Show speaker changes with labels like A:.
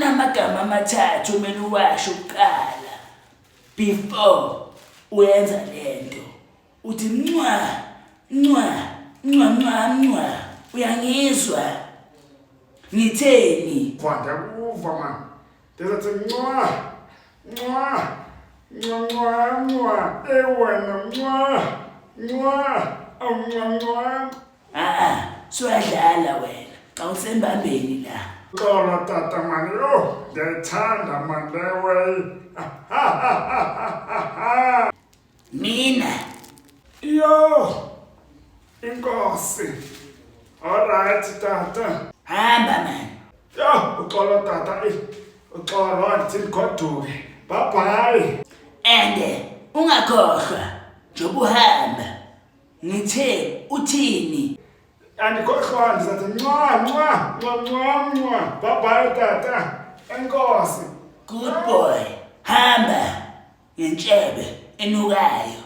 A: Kunamagama amathathu omele uwasho kuqala before uyenza lento. Uthi ncwa ncwa ncwa ncwa ncwa uyangizwa? Ngitheni?
B: Va ndiyakuva mani. Ndizathi ncwa ncwa ncwa ncwa ncwa eyi wena ncwa ncwa awu ncwa ncwa.
A: A-a suyadlala wena xa usembambeni la.
B: Xolo tata mani yho ndiyayithanda mani le way.
A: Mina.
B: Yho inkosi. Alright tata.
A: Hamba mani.
B: Yho uxolo tata eyi uxolo andithi ndigoduke. Bye bye.
A: And ungakhohlwa njengoba uhamba ngithe uthini?
B: Andikhohlwa ndizathi ncwa ncwa ncwa ncwa ncwa. Bye bye tata. Enkosi.
A: Good boy. Hamba ngentshebe enukayo.